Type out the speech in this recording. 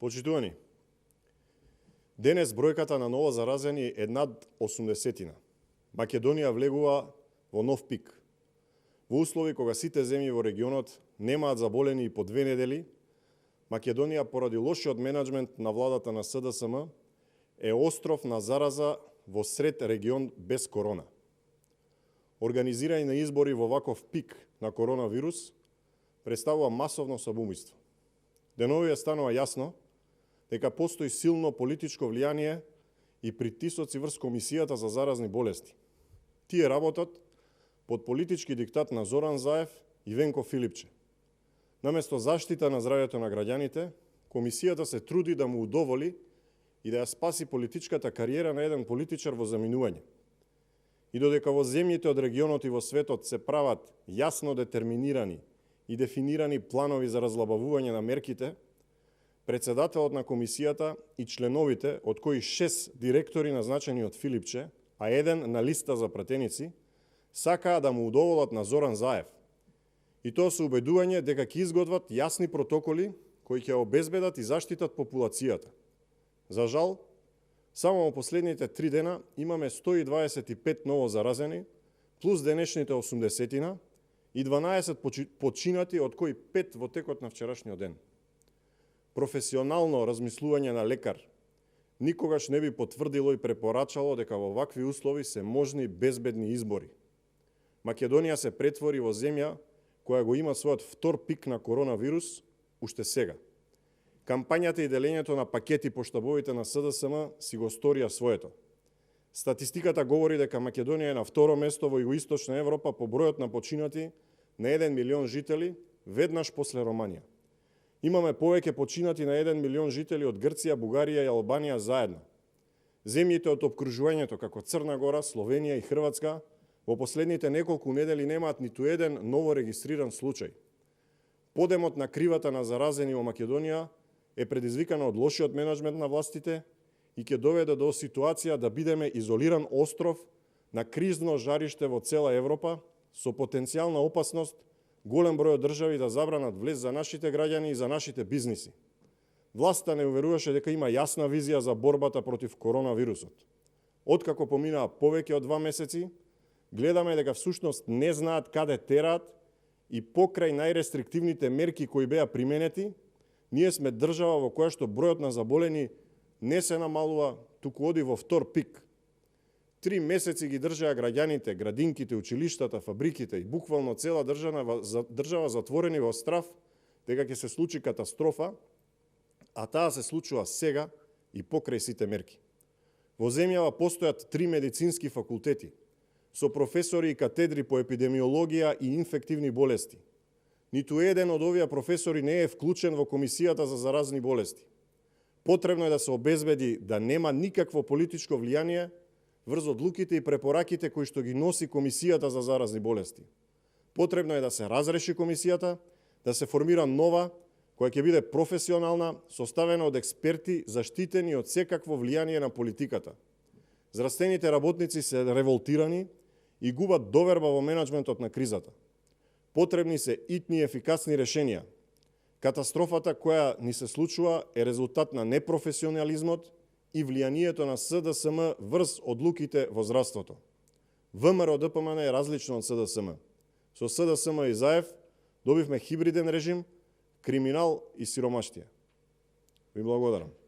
Почитувани, денес бројката на ново заразени е над 80-тина. Македонија влегува во нов пик. Во услови кога сите земји во регионот немаат заболени и по 2 недели, Македонија поради лошиот менаџмент на владата на СДСМ е остров на зараза во сред регион без корона. Организирање на избори во ваков пик на коронавирус представува масовно самоубиство. Деновија станува јасно дека постои силно политичко влијание и притисоци врз Комисијата за заразни болести. Тие работат под политички диктат на Зоран Заев и Венко Филипче. Наместо заштита на здравјето на граѓаните, Комисијата се труди да му удоволи и да ја спаси политичката кариера на еден политичар во заминување. И додека во земјите од регионот и во светот се прават јасно детерминирани и дефинирани планови за разлабавување на мерките, председателот на комисијата и членовите, од кои 6 директори назначени од Филипче, а еден на листа за пратеници, сакаа да му удоволат на Зоран Заев. И тоа со убедување дека ќе изготват јасни протоколи кои ќе обезбедат и заштитат популацијата. За жал, само во последните 3 дена имаме 125 ново заразени, плюс денешните 80-тина и 12 починати, од кои 5 во текот на вчерашниот ден. Професионално размислување на лекар никогаш не би потврдило и препорачало дека во вакви услови се можни безбедни избори. Македонија се претвори во земја која го има својот втор пик на коронавирус уште сега. Кампањата и делењето на пакети по штабовите на СДСМ си го сторија своето. Статистиката говори дека Македонија е на второ место во Југоисточна Европа по бројот на починати на 1 милион жители, веднаш после Романија. Имаме повеќе починати на 1 милион жители од Грција, Бугарија и Албанија заедно. Земјите од опкружувањето како Црна Гора, Словенија и Хрватска во последните неколку недели немаат ниту еден ново регистриран случај. Подемот на кривата на заразени во Македонија е предизвикана од лошиот менаџмент на властите и ќе доведе до ситуација да бидеме изолиран остров на кризно жариште во цела Европа со потенцијална опасност голем број од држави да забранат влез за нашите граѓани и за нашите бизниси. Власта не уверуваше дека има јасна визија за борбата против коронавирусот. Откако поминаа повеќе од 2 месеци, гледаме дека всушност не знаат каде тераат и покрај најрестриктивните мерки кои беа применети, ние сме држава во која што бројот на заболени не се намалува, туку оди во втор пик. 3 месеци ги држаа граѓаните, градинките, училиштата, фабриките и буквално цела држава затворени во страв дека ќе се случи катастрофа, а таа се случува сега и покрај сите мерки. Во земјава постојат 3 медицински факултети со професори и катедри по епидемиологија и инфективни болести. Ниту еден од овие професори не е вклучен во Комисијата за заразни болести. Потребно е да се обезбеди да нема никакво политичко влијание врз одлуките и препораките кои што ги носи Комисијата за заразни болести. Потребно е да се разреши Комисијата, да се формира нова, која ќе биде професионална, составена од експерти, заштитени од секакво влијание на политиката. Здравствените работници се револтирани и губат доверба во менаџментот на кризата. Потребни се итни и ефикасни решенија. Катастрофата која ни се случува е резултат на непрофесионализмот и влијанието на СДСМ врз одлуките во здравството. ВМРО ДПМН е различно од СДСМ. Со СДСМ и Заев добивме хибриден режим, криминал и сиромаштија. Ви благодарам.